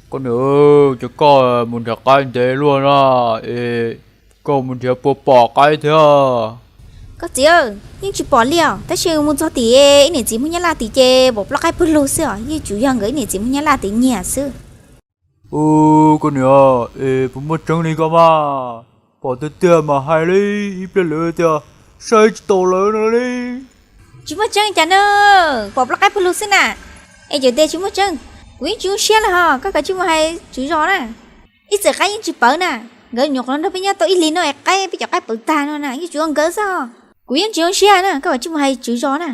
Koj niam, ces koj mus nrhiav qaib ntev luaj na, es koj mus nrhiav puas pom qaib thiab? Koj txiv, yeej tsis pom li os, tab sis mus txog tim ib niam txiv Hmoob Nyab Laj tim ces pom plaub qaib pawg lug xwb os, yeej tsuas yog nkawd ib niam txiv Hmoob Nyab Laj tim nyiag xwb. Ub, koj niam, es puas muaj tseeb li koj mas? Pom tiag tiag mas hais li, ib pliag lawv tias saib tsis taus lawv no li. Tsis muaj tseeb cas na, pom plaub qaib pawg lug xwb na. Es cawm tias tsis muaj tseeb, kuv yeej tsis zoo siab li hos, koj kav tsij mus hais tswv zos na. Ib txwm qaib yeej tsis pawv na, nkawd nyuam qhuav nrog peb nyob tau ib hlis no es qaib, peb cov qaib pawv tag no na, yeej tsis ua nkawd xwb. Kuv yeej tsis zoo siab na, koj kav tsij mus hais tswv zos na.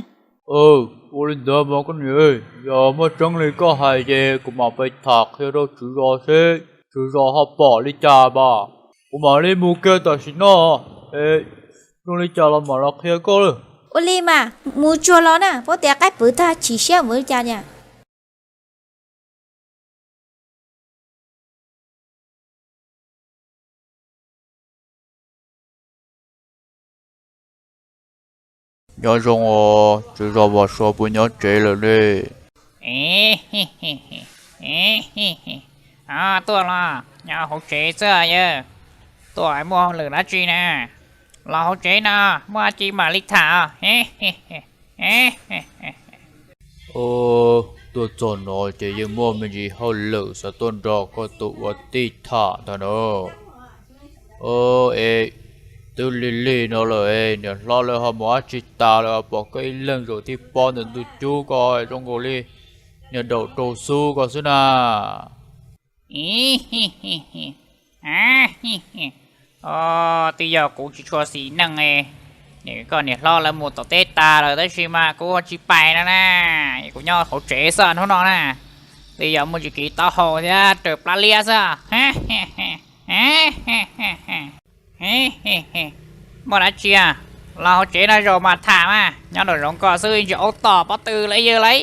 Ua li ntawd mas koj niam, yog muaj tseeb li koj hais ces kuv mam pais tham qhia rau tswv zos seb tswv zos ho pom li cas mas kuv mam li mus kiag tam sim no. Es zoo li cas los mam los qhia koj lawm. Ua li mas mus tsuag los na, paub tias qaib pawv tag chim siab ua li cas tiag. Nyob zoo os, tswv zos Vam Suav puas nyob tsev lawm ne? Tuaj los nyob hauv tsev xwb yawg. Tuaj muaj hauj lwm dab tsi na? Los hauv tsev no muaj dab tsi mam li tham. Tuaj txog no ces yeej muaj me ntsis hauj lwm xav tuaj nrog koj tus ua tij tham ntag no. Es twb lig lig no lawm, niam hlob lawv ho mus dab tsi tas lawm, pom koj ib leeg zaum thiab pob ntawm ntug cub ko zoo nkaus li niag daum raug xub ko xwb na. Twb yog kuv tsis tshua xis neej, koj niam hlob lawv mus tom teb tas lawm tab sis mas kuv tsis pais no na, kuv nyob hauv tsev xwb hnub no na. Twb yog muaj tsis kiv taub hau thiab raws plab liab xwb. Muaj dab tsi los hauv tsev no zaum mas tham mas, nyob nraum zoov ko xwb ntsis aub tom pob tw lawm yawg lauj.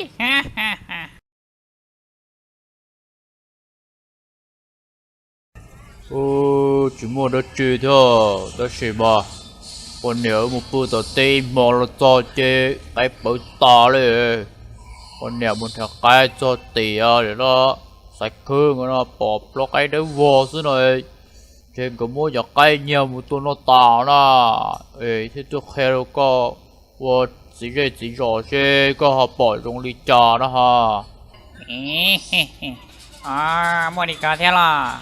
Tsis muaj dab tsi thiab, tab sis mas poj niam wb mus pw tom teb ib hmo los txog ces qaib pawv tas li. Poj niam mus nrhiav qaib txog tim no xaiv khwb no pom plaub qaib dawb vog xwb no, ces nkawd muab cov qaib nyiag mus tua noj tas na. Es thiaj tuaj qhia rau koj ua txiv zej txiv zos seb koj ho pom zoo li cas na ho. Muaj li ko thiab los?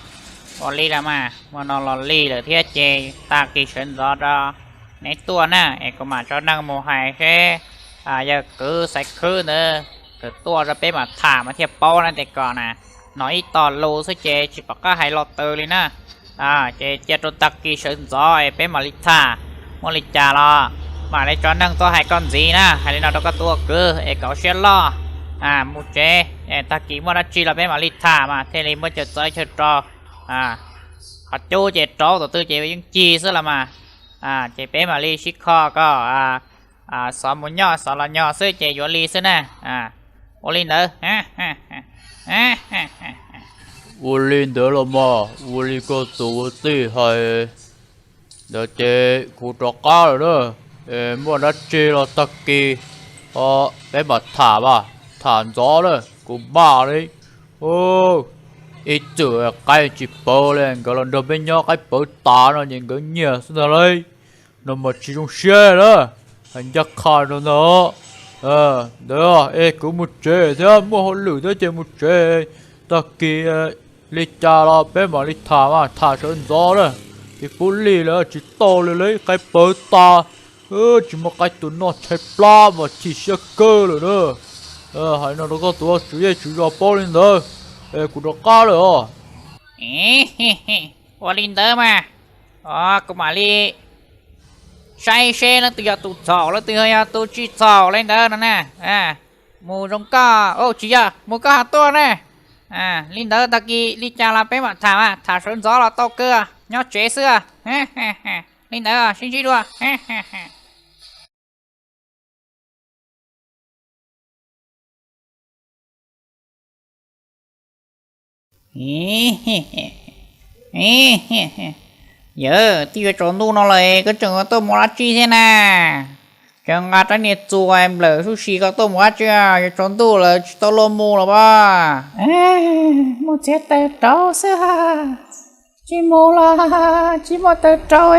Ua li los mas, muaj no los lig lawm thiab ces tag kis sawv ntxov rau neb tuaj na es kuv mam tso neeg mus hais seb yawg kwv xaiv khwb ntawd kawm tuaj rau peb mam tham mas thiaj paub na. Tej ko na, hnov ib tog lus xwb ces tsis pom qab hais lo twg li na. Ces cia rau tag kis sawv ntxov es peb mam li tham. Muaj li cas los mam li tso neeg tuaj hais koj ntxiv na. Hais li no rau koj tus ua kwv es kom siab loj mus tsev, tag kis muaj dab tsi los peb mam li tham mas thiaj li muab chaw txov chaw rau. Qhov cub ces rau tus twg ces yeej cig xwb los mas. Ces peb mam li sib kho kom xov mus nyob xov los nyog xwb ces yuav li xwb na. Ua li ntawd. Ua li ntawd los mas, ua li koj tus ua tij hais ntawd ces kuv rov qab lawm na. Muaj dab tsi los tag kis peb mam tham mas, tham ntxov na, kuv npaj li. Ib txwm qaib tsis pawv li, nkawd los nrog peb nyob qaib pawv tas no ces nkawd nyiag xwb ntag lauj. No mas tsis zoo siab na, hais ncaj qha rau ntag. Ntawd es kuv mus tsev thiab, muaj hauj lwm thiab ces mus tsev. Tag kis li cas los peb mam li tham mas, tham sawv ntxov na. Ces pub lig lawm tsis tau li, qaib pawv tas. Tsis muaj qaib tua noj tshaib plab mas chim siab kawg lawm na. Hais no rau koj tus tswv zej tswv zos paub li ntawd, kuv rov qab lawm os. Ua li ntawd mas, kuv mam li saib seb leej twg yog tus txhaum, leej twg yog tus tsis txhaum li ntawd no na. Mus zoo koj, tsis yog, mus koj ho tuaj na. Li ntawd tag kis li cas los peb mam tham, tham sawv ntxov los tau kawg, nyob tsev xwb. Li ntawd sib ntsib dua. Yawg, twb yuav tsaus ntuj no lawm koj tseem tuaj mus dab tsi thiab na? Yog nqa rab niag txuas nplawm sub si koj tuaj mus dab tsi, yuav tsaus ntuj lawm tsis tau luag mus los as. Mus txiav taws rauv xwb, tsis mus los tsis muaj taws rauv,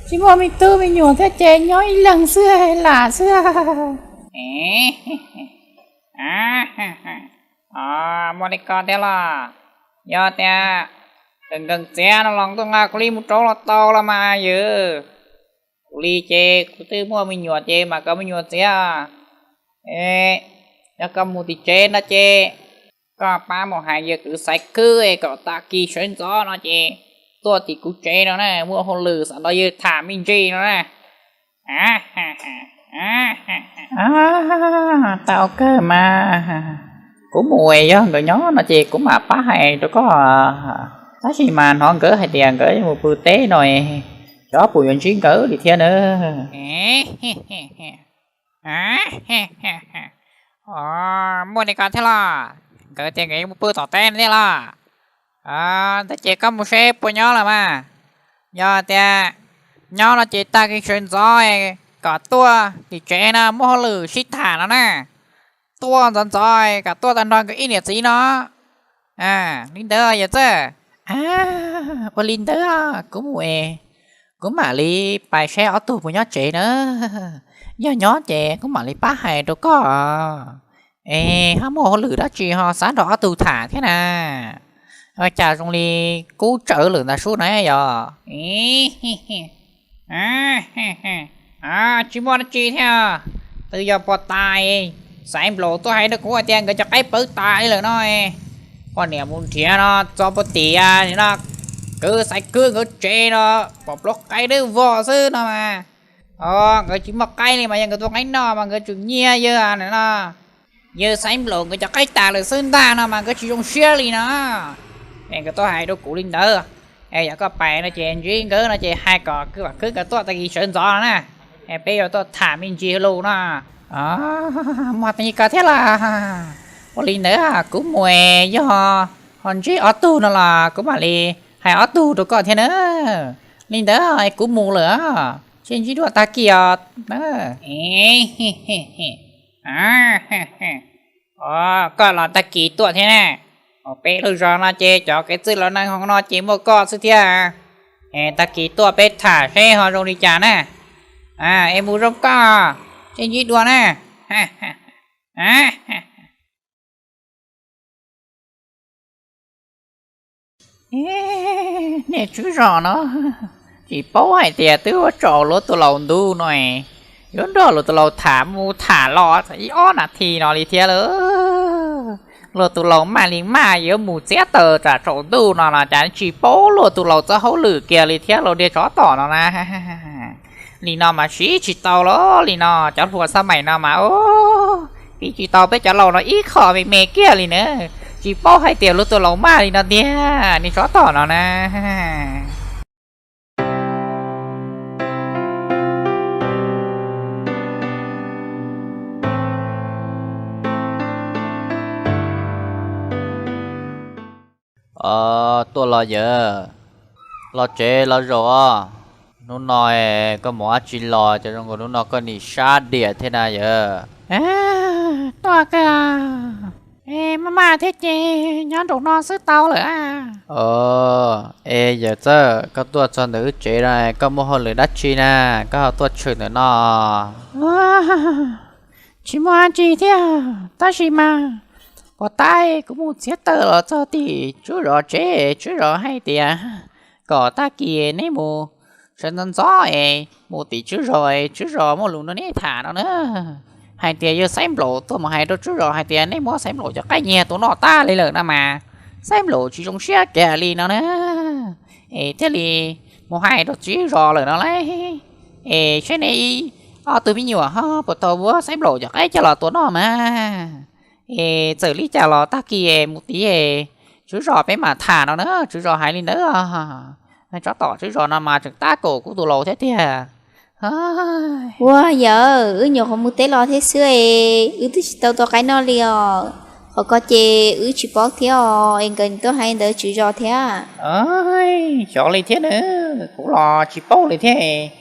tsis muaj me tub me nyuam thiab ces nyob ib leeg xwb lam xwb. Muaj li ko thiab los? Yog tias nkees nkees txiav no los tuaj nqa kuv li mus rauv los tau los mas yawm. Kuv li ces kuv twb muaj me nyuam ces mam kom me nyuam txiav. Yog koj mus tim tsev no ces koj pab mus hais yawg kwv Xaiv Khwb kom tag kis sawv ntxov no ces tuaj tim kuv tsev no na, muaj hauj lwm xav nrog yawg tham me ntsis no na. Tau kawg mas, kuv mus es yog nkawd nyob no ces kuv mam pab hais rau koj. Tab sis mas hnov nkawd hais tias nkawd mus pw teb no, xyov puas yuav ntsib nkawd li thiab na. Muaj li ko thiab los? Nkawd tias nkawd yuav mus pw tom teb no thiab los? Ntawd ces koj mus seb puas nyob los mas. Yog tias nyob no ces tag kis sawv ntxov kom tuaj tim tsev no muaj hauj lwm sib tham no na. Tuaj ntxov ntxov kom tuaj tag nrho nkawd ib niam txiv no. Li ntawd yawm txawj. Ua li ntawd kuv mus es, kuv mam li pais saib ob tug puas nyob tsev na. Yog nyob ces kuv mam li pab hais rau koj. Es ho muaj hauj lwm dab tsi ho xav nrog ob tug tham thiab na? Ua cas zoo li kub tsawv lawm ntag sub na yog? Tsis muaj dab tsi thiab, twb yog puag ta Xaiv Nplaum tuaj hais rau kuv hais tias nkawd cov qaib pawv tas li lawm no. Poj niam mus nrhiav no txog puag tim no, kwv Xaiv Khwb nkawd tsev no, pom plaub qaib dawb vog xwb no mas. Nkawd tsis muaj qaib li mas yog nkawd tua qaib noj mas nkawd tseem nyiag yawg no. Yawg Xaiv Nplaum nkawd cov qaib tas lawm xwb ntag no mas nkawd tsis zoo siab li no. Es nkawd tuaj hais rau kuv li ntawd. Es yog koj pais no ces ntsib nkawd no ces hais kom kwv Vam Khwb nkawd tuaj tag kis sawv ntxov no na. Es peb yuav tuaj tham me ntsis lus no. Muaj teeb ko thiab los? Ua li ntawd kuv mus es yog ho ntsib ob tug no los kuv mam li hais ob tug rau koj thiab na. Li ntawd kuv mus lawm, sib ntsib dua tag kis os. Koj los tag kis tuaj thiab na. Peb lub zos no ces cov kev txwj laus neeg hauv no ces muaj koj xwb thiab. Es tag kis tuaj peb tham seb ho zoo li cas na. Es mus zoo koj, sib ntsib dua na. Niag tswv zos no tsis paub hais tias twb ua tsaus luag tus laus ntuj no, yuav nrog luag tus laus tham mus tham los ib ob nas this no li thiab lawm. Luag tus laus maj li maj yuav mus txiav taws tsam tsaus ntuj no los cas tsis paub luag tus laus txoj hauj lwm kiag li thiab lauj niag tsov tom no na. Li no mas siv tsis tau los li no, cov hluas xab maim no mas siv tsis tau peb cov laus no ib qho me me kiag li na. Tsis paub hais tias luag tus laus maj li no tiag niag tsov tom no na. Tuaj los yawg, los tsev los zaum os. Hnub no koj mus dab tsi los ces zoo nkaus hnub no koj nim sab diam thiab na yawg? Tuaj kawg. Es maj maj thiab ces nyob nraum no xwb tau lawm. Es yawg Txawj, koj tuaj txog ntawm wb tsev no koj muaj hauj lwm dab tsi na, koj ho tuaj tshwm ntawm no? Tsis muaj dab tsi thiab, tab sis mas puag ta kuv mus txiav taws los txog tim tswv zos tsev, tswv zos hais tias kom tag kis neb mus sawv ntxov ntxov es mus tim tswv zos, tswv zos muaj lus nrog neb tham no na. Hais tias yawg Xaiv Nplaum tuaj mus hais rau tswv zos hais tias neb muab Xaiv Nplaum cov qaib nyiag tua noj tag li lawm no mas, Xaiv Nplaum tsis zoo siab kiag li no na. Es thiaj li mus hais rau tswv zos lawm no lauj. Es saib neb ob tug me nyuam ho puas tau muab Xaiv Nplaum cov qaib coj los tua noj mas. Es txawm li cas los tag kis mus tid, tswv zos peb mam tham no na, tswv zos hais li ntawd. Tsov tom tswv zos no mas tseem tab kaum kuv tus laus thiab tiag. Ua yawg, wb nyuam qhuav mus teb los thiab xwb es wb twb tsis tau tua qaib noj li os. Qhov ko ces wb tsis paub thiab os, es nkawd tuaj hais ntawd tswv zos thiab. Xyov li thiab na, kuv los tsis paub li thiab.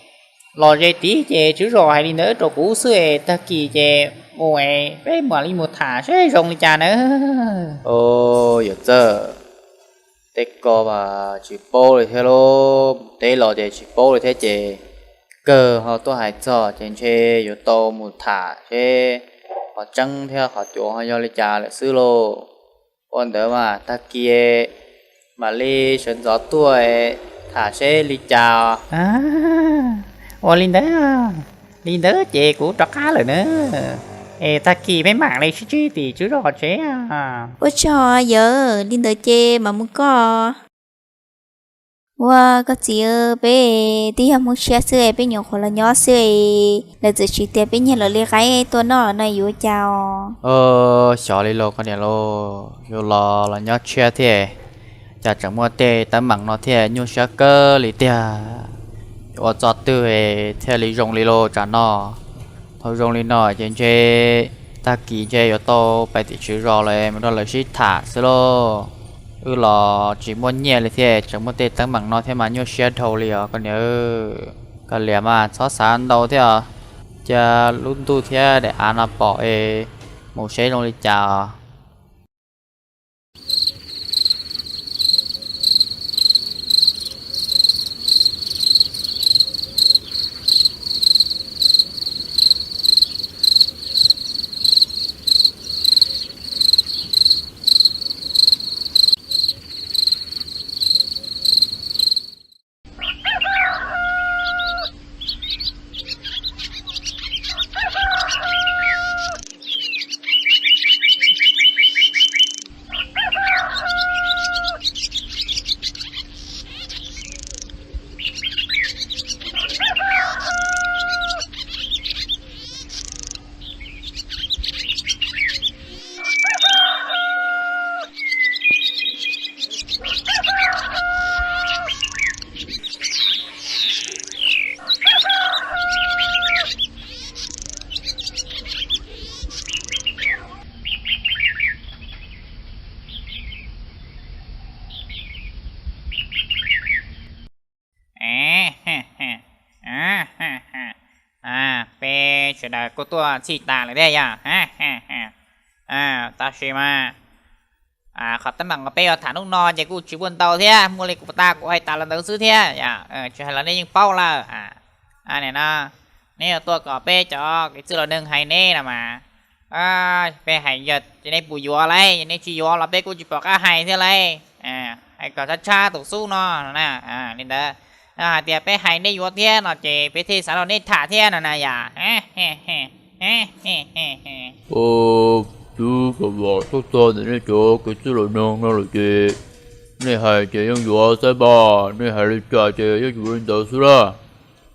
Los ze tid ces tswv zos hais li ntawd rau kuv xwb es tag kis ces mus es peb mam li mus tham seb zoo li cas nawb. Yawm txawj, tej ko mas tsis paub li thiab lauj, mus teb los ces tsis paub li thiab ces kawg ho tuaj hais txog ces ntshe yuav tau mus tham seb qhov tseeb thiab qhov cuav ho yog li cas lawm xwb lauj. Ua ntawd mas tag kis mam li sawv ntxov tuaj tham seb li cas. Ua li ntawd, li ntawd ces kuv rov qab lawm na. Es tag kis peb mam li sib ntsib tim tswv zos tsev. Ua tsaug yawm, li ntawd ces mam mus koj. Ua koj txiv, peb twb yog Hmoob Siab xwb es peb nyuam qhuav los nyob xwb es lawv txawm tsis tias peb nyiag lawv li qaib tuaj noj no yuav cas os? Xyov li lauj koj niam lauj, yus los los nyob tshiab thiab, cas tseem muaj tej teeb meem no thiab, nyuaj siab kawg li tiag. Yuav ua txoj twg thiaj li zoo li lauj tsam no? Thaum zoo li no ces ntshe tag kis ntshe yuav tau pais tim tswv zos lawm mus nrog lawv sib tham xwb lauj. Wb los tsis muaj nyiaj li thiab tseem muaj tej teeb meem no thiab mas nyuaj siab dhau li os koj niam. Koj liam mas txhob xav ntau thiab os, cia lub ntuj thiab daim av no pom es mus seb zoo li cas os. Peb sawv daws kuj tuaj txhij tas lawm thiab yog. Tab sis mas qhov teeb meem uas peb yuav tham hnub no ces kuj tsis muaj ntau thiab, muaj li kuv tas kuv hais tas los ntawd xwb thiab. Tsis hais los nej yeej paub lawm. Nim no neb yuav tuaj kom peb cov kev txwj laus neeg hais neb no mas, peb hais yog neb puas yuav lauj, neb tsis yuav los peb kuj tsis pom qab hais thiab lauj. Hais kom tshab tshab tus xub no na. Li ntawd, hais tias peb hais neb yuav thiab no ces peb thiaj xav los neb tham thiab no na yom. Twb pom tuaj txog ntawm nej cov kev txwj laus neeg no lawm ces nej hais ces yeej yuav xwb mas, nej hais li cas ces yeej yuav li ntawd xwb na.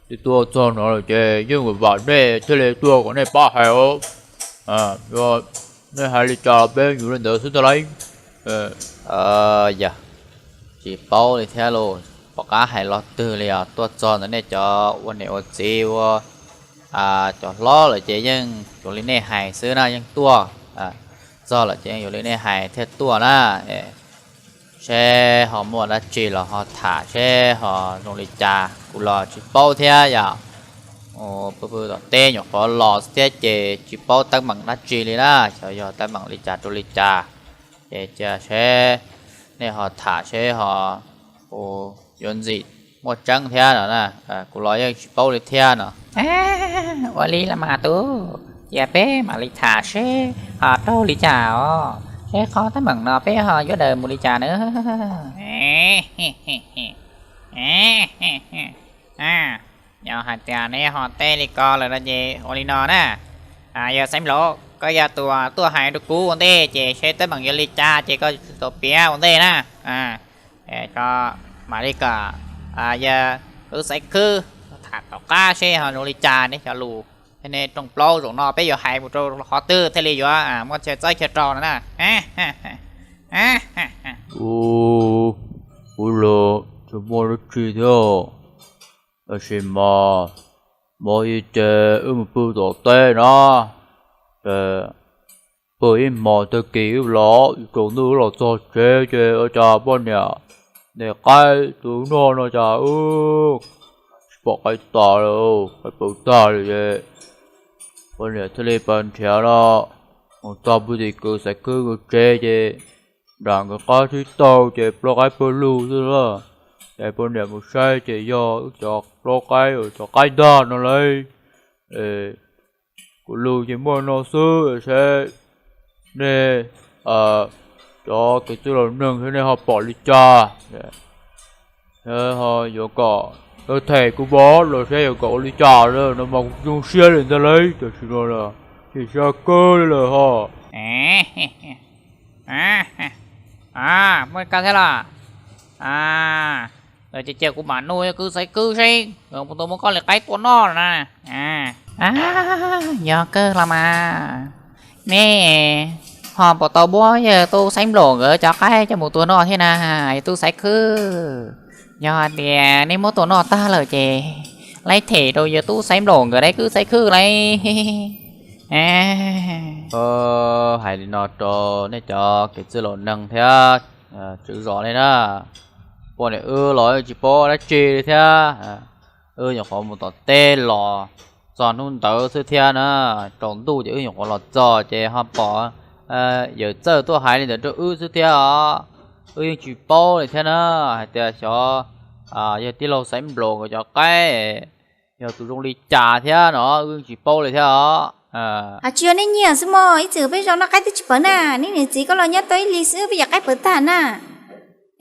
Twb tuaj txog no lawm ces yeej vam nej thiaj li tuaj kom nej pab hais os. Nej hais li cas peb yuav li ntawd xwb tag lauj. Yog tsis paub li thiab lauj, pom qab hais los twg li os, tuaj txog ntawm nej cov ua niam ua txiv ua cov hlob lawm ces yeej yuav li nej hais xwb na, yeej tuaj. Txog lawm ces yeej yuav li nej hais thiaj tuaj na. Seb ho muaj dab tsi los ho tham seb ho zoo li cas, kuv los tsis paub thiab yom. Pw pw tom teb nyuam qhuav los thiab ces tsis paub teeb meem dab tsi li na, xyov yog teeb meem li cas rau li cas. Ces cia seb nej ho tham seb ho yuav ntxim muaj tseeb thiab no na, kuv los yeej tsis paub li thiab no. Ua li los mas tub, cia peb mam li tham seb ho raug li cas os, seb qhov teeb meem no peb ho yuav daws mus li cas na. Yog hais tias neb ho teb li ko lawm no ces ua li no na. Yog Xeeb Laus, koj yog tus tuaj hais rau kuv ua ntej ces seb teeb meem yog li cas ces koj tau piav ua ntej na. Ko mam li kom yog wb Xaiv Khwb tham tom qab seb ho zoo li cas neb cov lus. Nej rooj plaub zaum no peb yuav hais mus rau qhov twg thiaj li yuav muaj chaw txawb chaw rau no na. Kuv los tsis muaj dab tsi thiab, tab sis mas hmo ib ces wb mus pw tom teb no, ces pw ib hmos tag kis wb los, tsaus ntuj wb los txog tsev ces ua cas poj niam ntes qaib rau wb noj no cas wb tsis pom qaib tag lawm, qaib paws tag lawm es poj niam thiaj li pas nrhiav los mus txog puag tim kwv Xaiv Khwb nkawd tsev ces nram nkawd qab sib taug ces plaub qaib pawg lug xwb lauj. Ces poj niam mus saib ces yog wb cov plaub qaib uas cov qaib ntag no lauj. Kuv lus ces muaj no xwb, saib nej cov kwv tij laus neeg saib nej ho pom li cas, ho yuav kom tau them kuv pom los saib yuav kom ua li cas no mas kuv zoo siab li ntag lauj. Tam sim no los tsis sab kawg li lawm ho. Muaj li ko thiab los? Ces cia kuv mam nug kwv Xaiv Khwb seb nkawd puas tau muab koj li qaib tua noj na. Yog kawg los mas, nej ho puas tau muab yawg tub Xaiv Nplaum nkawd cov qaib coj mus tua noj thiab na, yawg tub Xaiv Khwb? Yog hais tias nej muab tua noj tag lawm ces laib them rau yawg tub Xaiv Nplaum nkawd lauj kwv Xaiv Khwb lauj. Hais li no rau nej cov kwv tij laus neeg thiab tswv zos nej na, poj niam wb los tsis paub dab tsi li thiab. Wb nyuam qhuav mus tom teb los txog hnub ntawd xwb thiab na, tsaus ntuj ces wb nyuam qhuav los txog ces ho pom yawm txawj tuaj hais li ntawd rau wb xwb thiab os. Wb yeej tsis paub li thiab na, hais tias xyov yog tij laug Xaiv Nplaum nkawd cov qaib yog tus zoo li cas thiab no wb yeej tsis paub li thiab os. Ho tsis yog nej nyiam xwb mog, ib txwm peb zos noj qaib twb tsis pawv na, nej niam txiv koj los nyob tau ib hlis xwb peb cov qaib pawv tag na.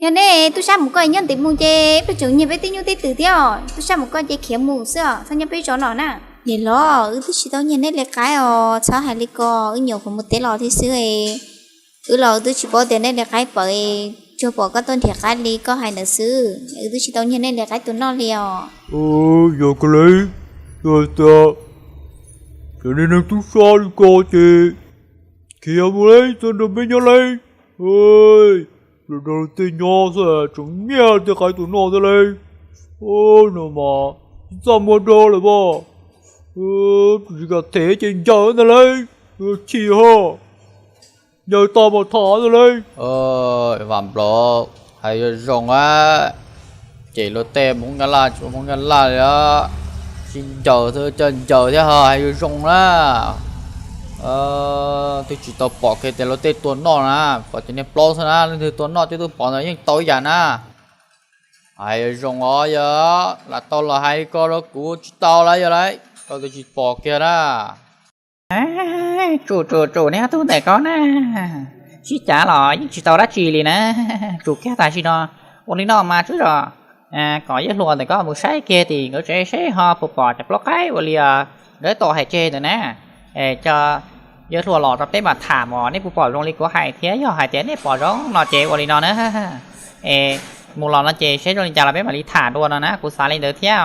Yog nej tub sab mus koj nyob ntev mus ces peb tseem nyiag peb tej nyuj tej twm thiab os, tub sab mus koj ces khiav mus xwb os, txhob nyob peb zos no na. Niam laus, wb twb tsis tau nyiag nej li qaib os, txhob hais li ko, wb nyuam qhuav mus teb los thiab xwb. Wb los wb twb tsis paub tias nej li qaib pawv, tsuas pom koj tuaj nrhiav qaib li koj hais ntawd xwb, wb twb tsis tau nyiag nej li qaib tus noj li os. Yog kawg li, yog tias cov niag neeg tub sab li ko ces khiav mus lauj, txhob nrog peb nyob lauj. Los nrog luag tej nyob xwb tseem nyiag tej qaib tus noj thiab lauj. No mas txaj muag rau lawm as, tsis kam them ces ncaws ntag lauj, chim ho, ncaws tag mas tham ntag lauj. Vam Nplaum, hais yuav zoo a, cem luag tej Hmoob Nyab Laj tsis ua Hmoob Nyab Laj li os, tsis ncaws xwb coj ncaws thiab ho hais yuav zoo na. Twb tsis tau pom kiag tias luag tej tua noj na, pom cov niag plaub xwb na, leej twg tua noj twb twb pom ntawd yeej tau ib yam na. Hais yuav zoo os, yog lam tau los hais li ko rau kuv tsis tau lawm yog lauj, koj twb tsis pom kiag na. Tsum tsum tsum, neb ob tug ntawm ko na, sib cav los yeej tsis tau dab tsi li na. Tsum kiag tam sim no, ua li no mas tswv zos, kom yawg hluas ntawm ko mus saib kiag tim nkawd tsev seb ho puas pom cov plaub qaib ua li nkawd tau hais tseg ntawd na. Coj yawg hluas los rau peb mam tham os, neb puas pom zoo li kuv hais thiab, yog hais tias neb pom zoo no ces ua li no na, es mus los no ces seb zoo li cas los peb mam li tham dua no na, kuv xav li ntawd thiab.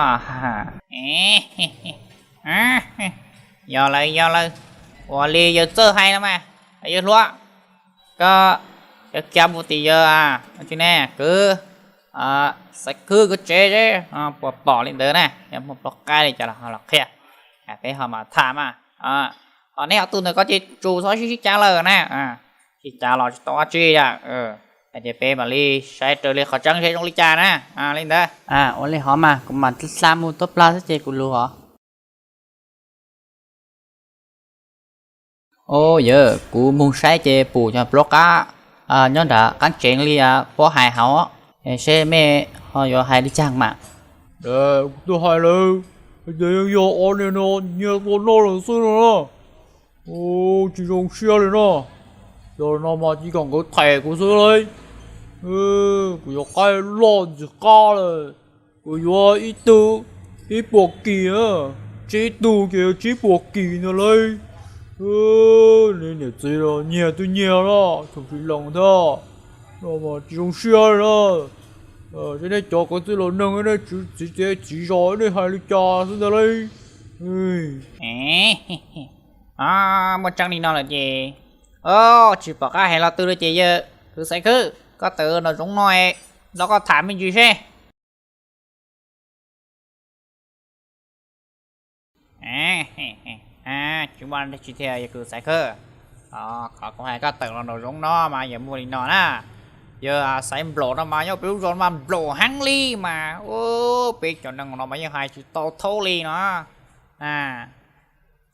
Yog lawm yog lawm, ua li yawg txawj hais no mas, yawg hluas, koj cov kiav mus tim yawg, kwv Xaiv Khwb nkawd tsev seb puas pom li ntawd na, yog muaj plaub qaib li cas los ho los qhia, peb ho mam tham mas. Ho neb ob tug ntawm ko ces tsum txhob sib sib cav lawm na, sib cav los tsis tau dab tsi li. Ces peb mam li saib raws li qhov tseeb seb zoo li cas na, li ntawd. Ua li hov mas kuv mam hla mus tuaj plag xwb ces kuv lus hov. Au yawg, kuv mus saib ces pum cov plaub qab nyob nram qab tsev li puab hais hauv, seb mej ho yuav hais li caag mas. Kuv twb hais lawm, hais tias yeej yog ob niag no nyiag tua noj lawm xwb no na. Tsis zoo siab li no. Yog no mas cia kom nkawd them kuv xwb lauj. Kuv yuav qaib loj ntxim qab lawm. Kuv yuav ib tug ib puas kis, tsib tug ces yog tsib puas kis ntag lauj. Nej niam txiv los nyiag twb nyiag los tsis loos thiab. No mas tsis zoo siab li na. Seb nej cov kwv tij laus neeg, nej txiv txiv zos nej hais li cas xwb ntag lauj. Muaj tseeb li no lawm ces, tsis pom qab hais lo twg li ces yawg kwv Xaiv Khwb, koj tawm nraum zoov no, los koj tham me ntsis seb. Tsis muaj dab tsi thiab yawg kwv Xaiv Khwb. Qhov kuv hais koj tawm los nraum zoov no mas yog muaj li no na. Yawg Xaiv Nplaum no mas nyob peb lub zos no mas nplaum heev li mas, ub, peb cov neeg no mas yeej hais tsis tau thaub li no.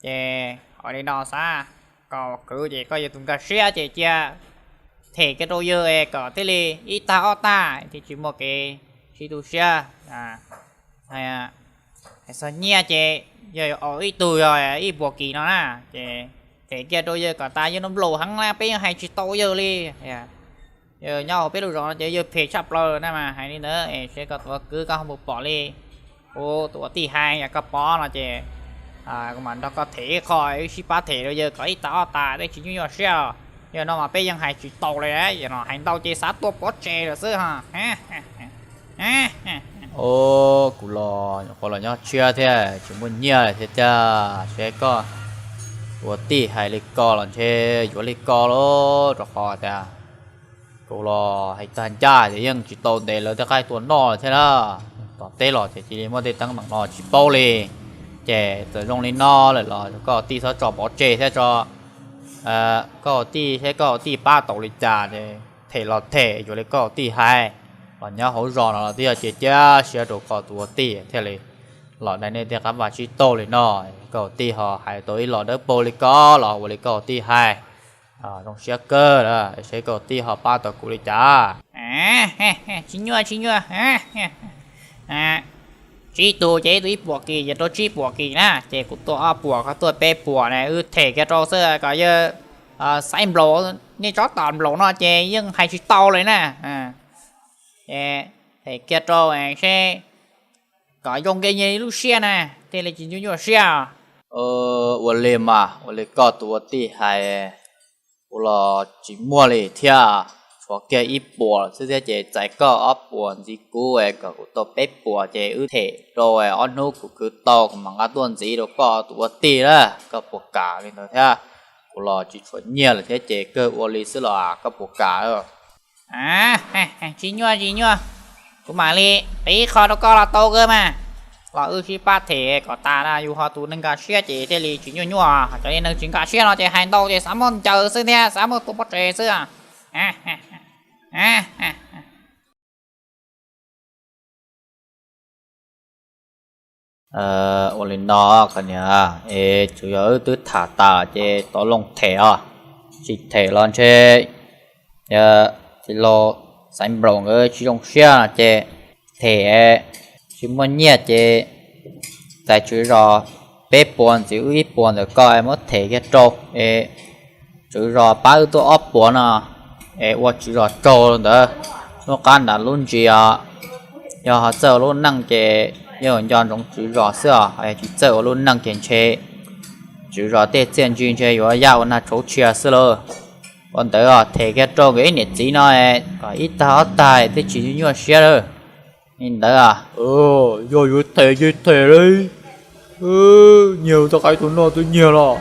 Ces ua li no xav, koj kwv ces koj yog tus nkag siab ces cia them kiag rau yawg es kom thiaj li ib tag ob tag thiaj tsis muaj kev sib tu siab. Hais txog nyiaj ces yog ib tug yog ib puas kis no na, ces them kiag rau yawg kom tas, yawg no nplaum heev na, peb yeej hais tsis tau yawg li. Yawg nyob hauv peb lub zos no ces yawg phem tshaj plaws na mas, hais li ntawd es seb koj tus kwv koj ho puas pom li. Kuv tus ua tij hais, yog koj pom no ces kuv mam nrog koj them ib qho, wb sib pab them rau yawg kom ib tag ob tag, tej tsis nyuaj nyuaj siab. Yawg no mas peb yeej hais tsis tau li, yawg no hais ntau ces xav tuaj pov tseg lawm xwb. Os, kuv los nyuam qhuav los nyob tshiab thiab tsis muaj nyiaj li thiab tiag, seb koj ua tij hais li ko los ntshe yuav li ko lauj, rau qhov tias kuv los hais tag ncaj ces yeej tsis tau ntes lawv tej qaib tua noj li thiab na. Tom teb los ces cia li muaj tej teeb meem no tsis paub li. Ces txawm zoo li no lawm los koj tij txhob tso pov tseg thiab tso, koj tij thiab koj tij pab tau li cas ces them los them, yuav li koj tij hais. Los nyob hauv zos no los twb yog cia siab rau koj tus ua tij thiaj li los dai nej tej qab vaj tsib taug li no. Koj tij ho hais tau ib los dawb paug li ko los ua li koj tij hais, zoo siab kawg lawm, seb koj tij ho pab tau kuv li cas. Tsis nyuaj tsis nyuaj. Tsib tug ces ib tug ib puas kis, ces rau tsib puas kis na, ces kuv tuaj ob puas koj tuaj peb puas na, wb them kiag rau xwb kom yawg Xaiv Nplaum, nej tsob tom nplaum no ces yeej hais tsis tau li na. Them kiag rau seb kom zoo kiag nyias lub siab na, thiaj li tsis nyuaj nyuaj siab. Ua li mas ua li koj tus ua tij hais, kuv los tsis muaj li thiab, tshuav kiag ib puas xwb thiab ces txais koj ob puas ntxiv kuv kom kuv tau peb puas ces wb them rau ob hnub kuv khwv tau kuv mam nqa tuaj ntxiv rau koj tus ua tij na, koj puas kam li ntawd thiab? Kuv los tsis tshuav nyiaj lawm thiab ces kawg ua li xwb los koj puas kam? Tsis nyuaj tsis nyuaj, kuv mam li qiv qho rau koj los tau kawg mas. Los wb sib pab them kom tas, yus ho tus neeg nkag siab ces thiaj li tsis nyuaj nyuaj, cov li neeg tsis nkag siab no ces hais ntau ces xav muaj ncaws xwb thiab xav muaj tua pov tseg xwb. Ua li no koj niam, es tsuas yog wb twb tham tas ces tau loo them os, tsis them los ntshe tij laug Xaiv Nplaum nkawd tsis zoo siab no ces them tsis muaj nyiaj ces txais tswv zos peb puas ntxiv wb ib puas ntawm koj es muab them kiag rau es tswv zos pab wb tuaj ob puas no es ua tswv zos tsaug ntawd. Hnub qab nram lub ntsis os, yog ho txawj ua lub neej ces yeej nco ntsoov tswv zos xwb os, tsis txawj ua lub neej ces ntshe tswv zos tej txiaj ntsig ntshe yuav yaj ua nag tshauv tshia xwb lauj. Ua ntawd os, them kiag rau nkawd ib niam txiv no kom ib tag ob tag thiaj tsis nyuaj siab lawm. Li ntawd, yog yuav them ces them li, nyiag tus qaib tus noj twb nyiag los,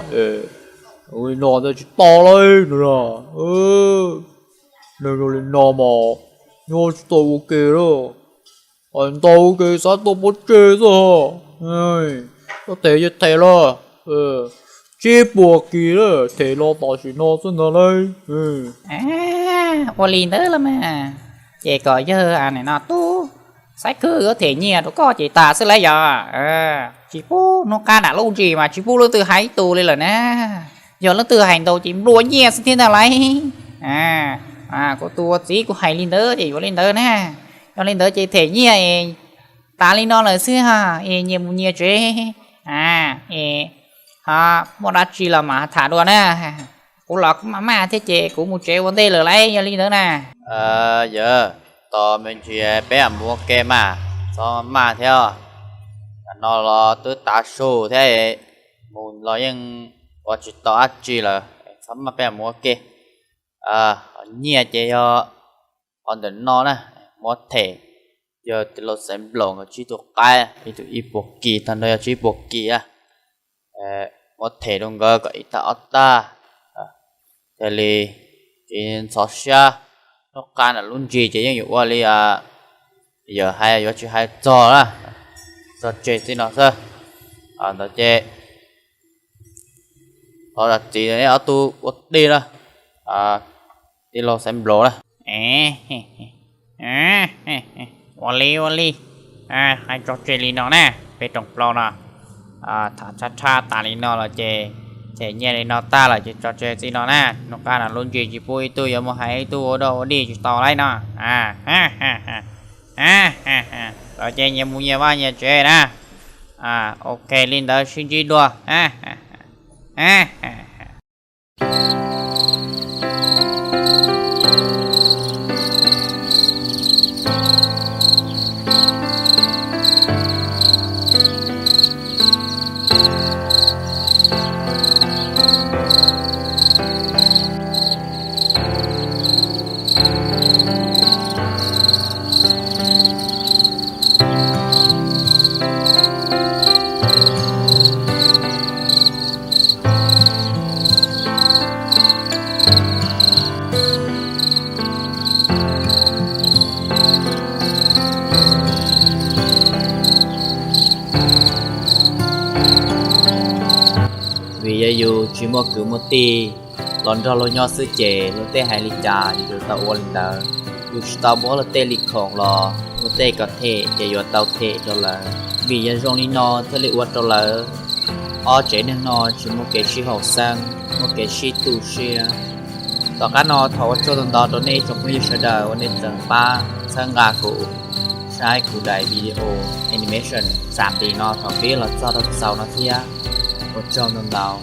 ua li no ntawd tsis tau li no. Neeg zoo li no mas nyob tsis tau ua ke lawm, ntau ua ke xav tuaj pov tseg xwb. Koj them ces them los, tsib puas kis lawm, them los tam sim no xwb ntag lauj. Ua li ntawd los mas, ces kom yawg no tub Xaiv Khwb yuav them nyiaj rau koj ces tas xwb lauj yog. Tsis pub hnub qab nram lub ntsis mas tsis pub leej twg hais ib tug li lawm na. Yog leej twg hais ntau ces nplua nyiaj xwb thiab ntag lauj. Kuv tus ua txiv kuv hais li ntawd ces yuav li ntawd na. Yog li ntawd ces them nyiaj es tas li no lawm xwb, es nyias mus nyias tsev, es ho muaj dab tsi los mas tham dua na. Kuv los kuv maj maj thiab ces kuv mus tsev ua ntej lawm lauj, yog li ntawd na. Yawg, tos me ntsis peb mus ua ke mas, txhob maj thiab. Tam no los twb tav su thiab, mus los yeej ua tsis tau dab tsi lawm, txhob maj, peb mus ua ke. Nyiaj ces yog qhov ntawm no na, muab them, yog tij laug Xaiv Nplaum nkawd tsib tug qaib, ib tug ib puas kis, tag nrho yog tsib puas kis na. Muab them rau nkawd kom ib tag ob tag, thiaj li tsis ntxhov siab. Hnub qab nram lub ntsis ces yeej yuav ua li yawg hais, yuav tsis hais txog na, txog tseg txij no xwb. Ntawd ces thov zam txim rau neb ob tug ua tij na, tij laug Xaiv Nplaum na. Ua li ua li, hais tso tseg li no na, peb rooj plaub no tham tshab tshab tas li no los ces them nyiaj li no tag lawm ces tso tseg txij no na. Hnub qab no lub ntsis tsis pub ib tug yuav mus hais ib tug ua dog ua dig tsis tau lauj no. Lawv ces nyias mus nyias vaj nyias tsev na. Ok, li ntawd sib ntsib dua. Vim yog yus tsis muaj kwv muaj tij los nrog luag nyob xwb ces luag tej hais li cas yus yuav tau ua li ntawd. Yus tsis tau muab luag tej li khoom los luag tej kom them ces yuav tau them rau lawv. Vim yog zoo li no thiaj li ua rau lawv ob tsev neeg no tsis muaj kev sib haum xeeb, muaj kev sib tu siab. Tom qab no thov ua tsaug ntau ntau rau nej ib tsoom phooj ywg sawv daws uas nej tseem pab txhawb nqa kuv saib kuv daim video animation xam npis no thaum pib los txog rau txaus no thiab. Ua tsaug ntau ntau.